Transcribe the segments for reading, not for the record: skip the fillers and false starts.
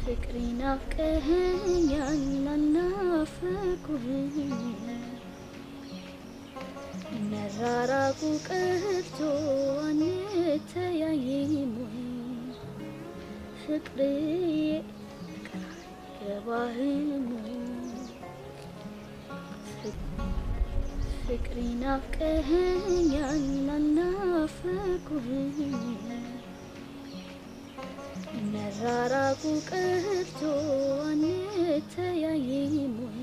ፍቅሬ ናፍቀኸኛል አልናፈኩህም መራራቁ ቀርቶ አንተያይም ወይ ፍቅሬ ፍቅር አይገባህም ወይ ፍቅሬ ናፍቀኸኛል አልናፈኩህም መራራቁ ቀርቶ አንተያይም ወይ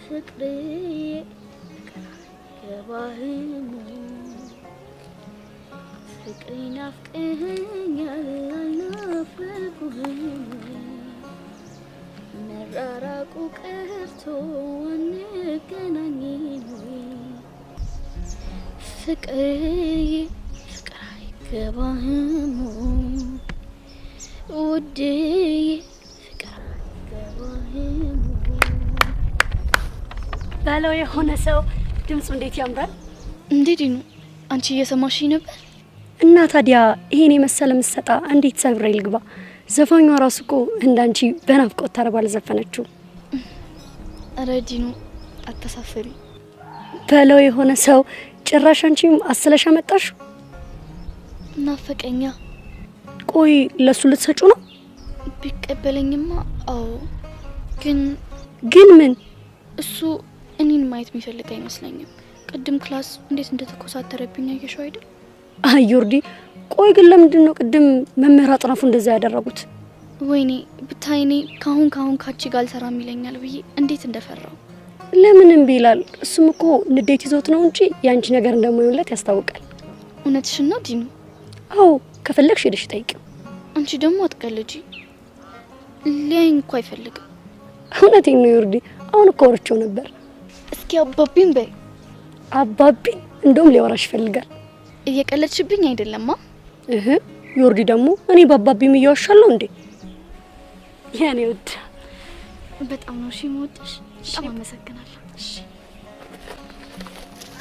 ፍቅሬ ፍቅር አይገባህም ወይ ፍቅሬ ናፍቀኸኛል አልናፈኩህም መራራቁ ቀርቶ አንገናኝም ወይ ፍቅሬ ፍቅር አይገባህም ውዴ ፍቅር አይገባህም። በለው የሆነ ሰው ድምፁ እንዴት ያምራል! እንዴ ዲኑ፣ አንቺ እየሰማሽኝ ነበር? እና ታዲያ ይሄን የመሰለ ምሰጣ እንዴት ሰብሬ ልግባ? ዘፋኟ ራሱ እኮ እንዳንቺ በናፍቆት ተርባ አልዘፈነችው። ኧረ ዲኑ አታሳፍሪ። በለው የሆነ ሰው ጭራሽ አንቺም አስለሽ አመጣሽ። ናፈቀኛ። ቆይ ለሱ ልትሰጩ ነው? ቢቀበለኝማ አዎ። ግን ግን ምን? እሱ እኔን ማየት የሚፈልግ አይመስለኝም። ቅድም class እንዴት እንደተኮሳተረብኝ አየሽው አይደል? አይ ዮርዲ፣ ቆይ ግን ለምንድን ነው ቅድም መምህር አጥናፉ እንደዛ ያደረጉት? ወይኔ ብታይ እኔ ካሁን ካሁን ካቺ ጋር አልሰራም ይለኛል ብዬ እንዴት እንደፈራው። ለምን እምቢ ይላል? እሱም እኮ ንዴት ይዞት ነው እንጂ የአንቺ ነገር እንደማይሆንለት ያስታውቃል። እውነትሽን ነው ዲኑ? አዎ፣ ከፈለግሽ ሄደሽ ጠይቂው። አንቺ ደግሞ አትቀልጂ። ሊያይኝ እኮ አይፈልግም። እውነቴን ነው ዮርዲ፣ አሁን እኮ አውርቼው ነበር። እስኪ አባቢን በይ። አባቢ እንደውም ሊያወራሽ ይፈልጋል። እየቀለድሽብኝ አይደለማ? እህ ዮርዲ ደግሞ እኔ በአባቢም እያዋሻለሁ እንዴ? የኔ ውድ በጣም ነው እሺ የምወድሽ። በጣም አመሰግናለሁ። እሺ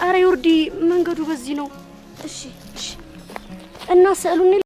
አረ ዮርዲ፣ መንገዱ በዚህ ነው። እሺ እሺ። እና ስዕሉን